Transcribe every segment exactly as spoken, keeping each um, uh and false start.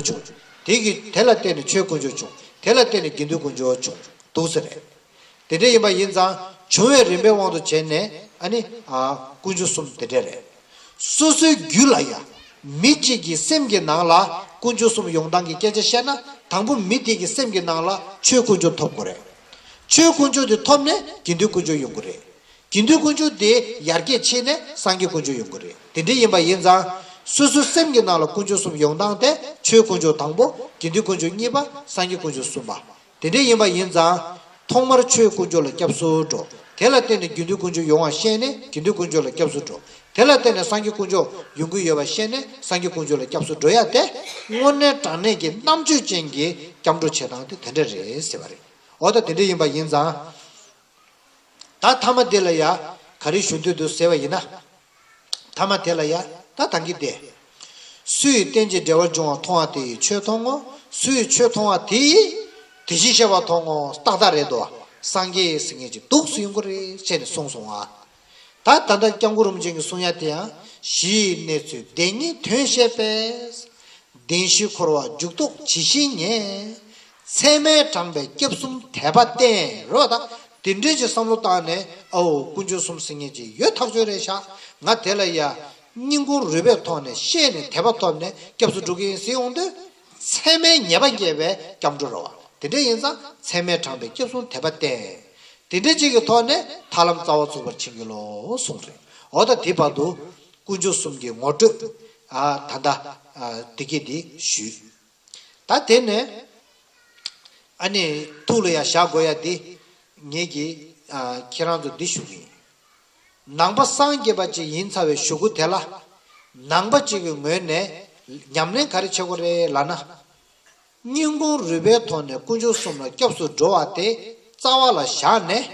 བྱུང་། དེ་གི་དེ་ལ་བརྟེན་ནས་ཆོས་དཀོན་མཆོག་བྱུང་། དེ་ལ་བརྟེན་ནས་དགེ་འདུན་དཀོན་མཆོག་བྱུང་། འདུག་ཟེར་རེད། དེ་འདྲ་ཡིན་པ་ཡིན་ཙང་བྱུང་བའི་རིམ་པའི་དབང་དུ་བྱས་ནས་ཨ་ནི་ཨ་དཀོན་མཆོག་གསུམ་དེ་འདྲ་རེད། སོ་སོའི་རྒྱུད་ལ་ཡ། མི་གཅིག་གི་སེམས་ཀྱི་ནང་ལ་དཀོན་མཆོག་གསུམ་ཡོང་སྟངས་ཀྱི་སྐད་ཆ་བཤད་ན། དང་པོ་མི་དེ་གི་སེམས་ཀྱི་ནང་ལ་ཆོས་དཀོན་མཆོག་ཐོབ་དགོས་རེད། ཆོས་དཀོན་མཆོག་དེ་ཐོབ་ནས་དགེ་འདུན་དཀོན་མཆོག་ཡོང་གི་རེད། དགེ་འདུན་དཀོན་མཆོག་དེ་ཡར་རྒྱས་ཕྱིན་ནས་སངས་རྒྱས་དཀོན་མཆོག་ཡོང་གི་རེད། དེ་འདྲ་ཡིན་པ་ཡིན་ཙང་། སོ་སོའི་སེམས་ཀྱི་ནང་ལ་དཀོན་མཆོག་གསུམ་ཡོང་སྟངས་དེ་ཆོས་དཀོན་མཆོག་དང་པོ། དགེ་འདུན་དཀོན་མཆོག་གཉིས་པ། སངས་རྒྱས་དཀོན་མཆོག་གསུམ་པ། དེ་འདྲ་ཡིན་པ་ཡིན་ཙང་། ཐོག་མར་ཆོས་དཀོན་མཆོག་ལ་སྐྱབས་སུ་འགྲོ། དེ་ལ་བརྟེན་ནས་དགེ་འདུན་དཀོན་མཆོག་ཡོང་བ་ཤེས་ནས་དགེ་འདུན་དཀོན་མཆོག་ལ་སྐྱབས་སུ་འགྲོ། དེ་ལ་བརྟེན་ནས་སངས་རྒྱས་དཀོན་མཆོག་ཡོང་གི་ཡོད་པ་ཤེས་ནས་སངས་རྒྱས་དཀོན་མཆོག་ལ་སྐྱབས་སུ་འགྲོ་ཡ་དེ། དངོས་གནས་དྲང་གནས་ཀྱི་རྣམ་དཔྱོད་ཅན་གྱི་སྐྱབས་འགྲོ་བྱེད་སྟངས་དེ་དེ་འདྲ་རེད་ཟེར་བ་རེད། འོ་ད་དེ་འདྲ་ཡིན་པ་ཡིན་ཙང་། ད་ཐ་མ་དེ་ལ་ཡ་ག་རེ་ཞུ་འདོད་འདུག་ཟེར་བ་ཡིན་ན། ཐ་མ་དེ་ལ་ཡ་ད་ད་གིན་དེ། སུ་ཡིས་རྟེན་ཅིང་འབྲེལ་བར་འབྱུང་བ་མཐོང་བ་དེ་ཡིས་ཆོས་མཐོང་ངོ་། སུ་ཡིས་ཆོས་མཐོང་བ་དེ་ཡིས་དེ་བཞིན་གཤེགས་པ་མཐོང་ངོ་། ཏག་ཏག་རེད་དོ། སངས་རྒྱས་ཟེར་མཁན་ཅིག་འདུག་སེ་ཡོང་གི་རེད་ཅེས་ནས་གསུངས་སོང་ང་། ད་ད་ལྟ་སྐྱབས་མགོན་རིན་པོ་ཆེ་གིས་གསུང་ཡ་དེ་ཡང་གཞི་ཡི་གནས་ཚུལ་བདེན་གཉིས་དོན་བཤད་པས། བདེན་བཞི་འཁོར་བ་འཇུག་ལྡོག་ཇི་བཞིན་ཉིད། ཚད་མས་དྲངས་པའི་སྐྱབས་གསུམ་དད་པ་བརྟན་རོ། ད་དེ་འདྲའི་ཅིག་བསམ་བློ་བཏང་ནས། ཨའོ་དཀོན་མཆོག་གསུམ་ཟེར་མཁན་ཅིག་ཡོད་ཐག་ཆོད་རེད་ཤག་ང་དེ་ལ་ཡ་སྙིང་ཁུང་རུས་པའི་ཐོག་ནས་ཤེས་ནས་དད་པ་ཐོབ་ནས་སྐྱབས་སུ་འགྲོ་གི་ཡིན་ཟེར་ཡོང་དུས། ཚད་མས་ཉེས་པ་བསྐྱེད་པའི་སྐྱབས་འགྲོ་རེད་བ། དེ་འདྲ་ཡིན་ཙང་ཚད་མས་དྲངས་པའི་སྐྱབས་གསུམ་དད་པ་བརྟན། དེ་འདྲ་ཅིག་གི་ཐོག་ནས་ཐར་ལམ་རྩ་བ་ཚུགས་པར་བྱིན་གྱིས་རློབས་གསུངས་རེད། འོ་ད་དེ་བར་དུ་དཀོན་མཆོག་གསུམ་གྱི་ངོ་སྤྲོད། ཨ་ད་ལྟ་ཨ་འདི་སྐད་འདི་ཞུས། ད་དེ་ནས་ཨ་ནི་ཐུགས་ལ་ཡ་བཞག་དགོས་ཡ་འདི། ངེད་ཀྱིས་ཨ་ཁྱེད་རང་ཚོ་འདི་ཞུ་གི་ཡིན། ནང་པ་སངས་རྒྱས་པ་ཅིག་ཡིན་ཚར་བའི་གཞུག་གུ་དེ་ལ། ནང་པ་ཅིག་གི་ངོས་ནས་ཉམས་ལེན་ག་རེ་བྱེད་དགོས་རེད་ལབ་ན། སྙིང་ཁུང་རུས་པའི་ཐོག་ནས་དཀོན་མཆོག་གསུམ་ལ་སྐྱབས་སུ་འགྲོ་བ་དེ་རྩ་བ་ལ་བཞག་ནས།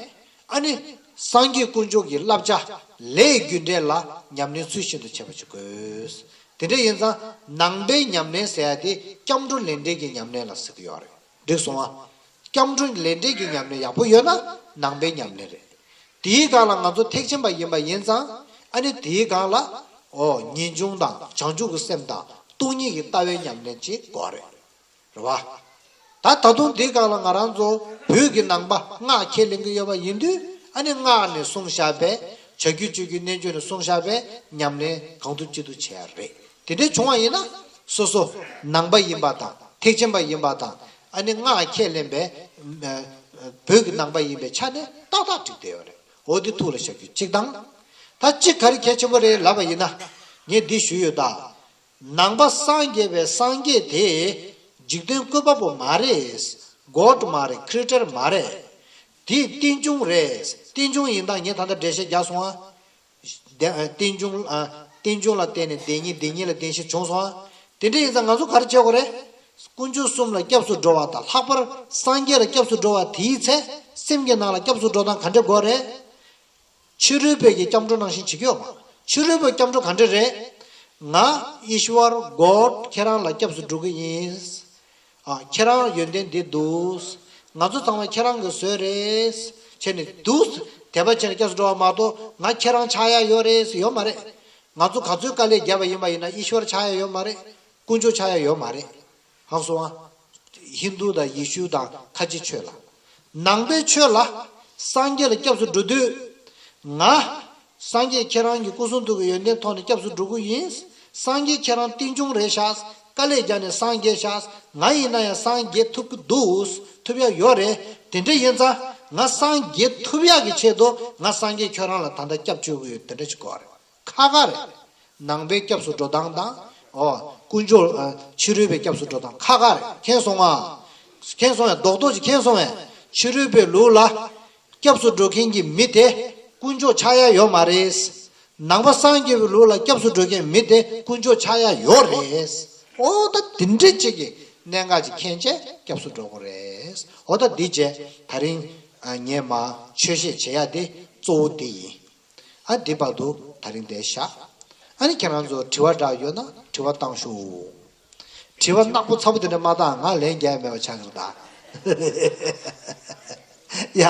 ཨ་ནི་སངས་རྒྱས་དཀོན་མཆོག་གི་བསླབ་བྱ་ལས་རྒྱུ་འབྲས་ལ་ཉམས་ལེན་ཚུལ་བཞིན་དུ་བྱེད་པ་ཅིག་དགོས། དེ་འདྲ་ཡིན་ཙང་ནང་པའི་ཉམས་ལེན་ཟེར་ཡ་དེ་སྐྱབས་འགྲོ་ལས་འབྲས་ཀྱི་ཉམས་ལེན་ལ་ཟེར་གྱི་ཡོད་རེད། འགྲིག་སོང་ཨ། སྐྱབས་འགྲོ་ལས་འབྲས་ཀྱི་ཉམས་ལེན་ཡག་པོ་ཡོད་ན་ནང་པའི་ཉམས་ལེན་རེད། དེའི་སྒང་ལ་ང་ཚོ་ཐེག་ཆེན་པ་ཡིན་པ་ཡིན་ཙང་། ཨ་ནི་དེའི་སྒང་ལ། ཨོ་ངེས་འབྱུང་དང་བྱང་ཆུབ་ཀྱི་སེམས་དང་སྟོང་ཉིད་ཀྱི་ལྟ་བའི་ཉམས་ལེན་ཅིག་དགོས་རེད། རེད་བ། ད་ད་དུང་དེའི་སྒང་ལ་ང་རང་ཚོ་བོད་ཀྱི་ནང་པ་སྔགས་ཁས་ལེན་གྱི་ཡོད་པ་ཡིན་དུས། ཨ་ནི་སྔགས་ནས་གསུངས་བཞག་པའི་བྱ་རྒྱུད་སྤྱོད་རྒྱུད་རྣལ་འབྱོར་ནས་གསུངས་བཞག་པའི་ཉམས་ལེན་གང་ཐུབ་ཅི་ཐུབ་བྱེད་ཡ་རེད། དེ་འདྲ་བྱུང་བ་ཡིན་ན། སོ་སོ་ནང་པ་ཡིན་པ་དང་ཐེག་ཆེན་པ་ཡིན་པ་དང་། ཨ་ནི་སྔགས་ཁས་ལེན་པའི་ཨ་བོད་ཀྱི་ནང་པ་ཡིན་པའི་ཆ་ནས་ཏག་ཏག་འགྲིག་བསྡད་ཡོད་རེད། འོ་དེ་ཐུགས་ལ་བཞག་རྒྱུ་གཅིག་དང་། ད་གཅིག་ག་རེ་གལ་ཆེན་པོ་རེད་ལབ་པ་ཡིན་ན། ངས་འདི་ཞུས་ཡོད་ད། ནང་པ་སངས་རྒྱས་པའི་སངས་རྒྱས་དེ་འཇིག་རྟེན་བཀོད་པ་པོ་མ་རེད། གོཌ་མ་རེད། ཁྲི་ཊར་མ་རེད། དེ་རྟེན་འབྱུང་རེད། རྟེན་འབྱུང་ཡིན་སྟངས་ངས་ད་ལྟ་འགྲེལ་བཤད་རྒྱག་སོང་ཨ། དེ་རྟེན་འབྱུང་ཨ། རྟེན་འབྱུང་ལ་བརྟེན་ནས་བདེན་གཉིས། བདེན་གཉིས་ལ་བདེན་བཞི་བྱུང་སོང་ཨ། དེ་འདྲ་ཡིན་ཙང་ང་ཚོ་ག་རེ་བྱེད་དགོས་རེད། དཀོན་མཆོག་གསུམ་ལ་སྐྱབས་སུ་འགྲོ་བ་དང་། ལྷག་པར་སངས་རྒྱས་ལ་སྐྱབས་སུ་འགྲོ་བ་དེའི་ཚེ་སེམས་ཀྱི་ནང་ལ་སྐྱབས་སུ་འགྲོ་སྟངས་ག་འདྲ་དགོས་རེད། ཕྱི་རོལ་པའི་གི་སྐྱབས་འགྲོ་ནང་བཞིན་བྱེད་ཀྱི་ཡོད་མ། ཕྱི་རོལ་པའི་སྐྱབས་འགྲོ་ག་འདྲ་རེད། ང་ཨིཤ་ཝར་གོཌ་ཁྱེད་རང་ལ་སྐྱབས་སུ་འགྲོ་གི་ཡིན། ཨ་ཁྱེད་རང་ཡོན་ཏན་འདི་འདུག་ང་ཚོ་ཚང་མ་ཁྱེད་རང་གི་བཟོས་རེད། བྱས་ནས་འདུག་དད་པ་བྱས་ནས་སྐྱབས་སུ་འགྲོ་བ་མ་གཏོགས། ང་ཁྱེད་རང་ཆགས་ཡ་ཡོད་རེད་ཟེར་ཡོད་མ་རེད། ང་ཚོ་ག་ཚོད་དཀའ་ལས་བརྒྱབ་པ་ཡིན་པ་ཡིན་ན་ཨིཤ་ཝར་ཆགས་ཡ་ཡོད་མ་རེད། དཀོན་མཆོག་ཆགས་ཡ་ཡོད་མ་རེད། ཧང་སོང་ཨ། ཧིན་དུ་དང་ཡེ་ཤུ་དང་ཁ་ཆེ་ཆོས་ལ། ནང་པའི་ཆོས་ལ་སངས་རྒྱས་ལ་སྐྱབས་སུ་འགྲོ་དུས། ང་སངས་རྒྱས་ཁྱེད་རང་གི་སྐུ་གསུང་ཐུགས་ཀྱི་ཡོན་ཏན་ཐོག་ནས་སྐྱབས་སུ་འགྲོ་གི་ཡིན། སངས་རྒྱས་ཁྱེད་རང་རྟེན་འབྱུང་རེད་ཤག་དཀའ་ལས་བརྒྱབ་ནས་སངས་རྒྱས་ཤག་ང་ཡིན་ན་ཡང་སངས་རྒྱས་ཐུབ་ཀྱི་འདུག་ཐུབ་ཡ་ཡོད་རེད། དེ་འདྲ་ཡིན་ཙང་ང་སངས་རྒྱས་ཐུབ་ཡ་གི་ཆེད་དུ་ང་སངས་རྒྱས་ཁྱོད་རང་ལ་ད་ལྟ་སྐྱབས་བཅོལ་གྱི་ཡོད། དེ་འདྲ་ཞིག་དགོས་རེད། ཁག་ཁག་རེད། ནང་པའི་སྐྱབས་སུ་འགྲོ་སྟངས་དང་། ཨོ། དཀོན་མཆོག་ཨ། ཕྱི་རོལ་པའི་སྐྱབས་སུ་འགྲོ་སྟངས་ཁག་ཁག་རེད། མཁྱེན་སོང་ང་། མཁྱེན་སོང་ཡ། རྡོག་རྡོག་ཅིག་མཁྱེན་སོང་ཡ། ཕྱི་རོལ་པའི་ལུགས་ལ་སྐྱབས་སུ་འགྲོ་མཁན་གྱི་མི་དེ་དཀོན་མཆོག་ཆགས་ཡ་ཡོད་མ་རེད། ནང་པ་སངས་རྒྱས་པའི་ལུགས་ལ་སྐྱབས་སུ་འགྲོ་མཁན་མི་དེ་དཀོན་མཆོག་ཆགས་ཡ་ཡོད་རེད། ཨོ་ད་དེ་འདྲ་ཅིག་གི་གནད་འགག་ཅིག་མཁྱེན་བྱས་སྐྱབས་སུ་འགྲོ་དགོས་རེད། ཨོ་ད་འདི་བྱས་ད་རིང་ཨ། ངས་མ་ཆོས་བཤད་བྱེད་ཡ་དེ་གཙོ་བོ་འདི་ཡིན། ཨ་འདི་བར་དུ་ད་རིང་འདིར་བཞག་ཨ་ནི་ཁྱེད་རང་ཚོ་དྲི་བ་འདྲ་ཡོད་ན་དྲི་བ་བཏང་ཤོག་དྲི་བ་ནག་པོ་ཚ་པོ་དེ་འདྲ་མ་བཏང་། ང་ལན་རྒྱག་མེད་པ་ཆགས་ཀྱི་རེད་ད། ཡ།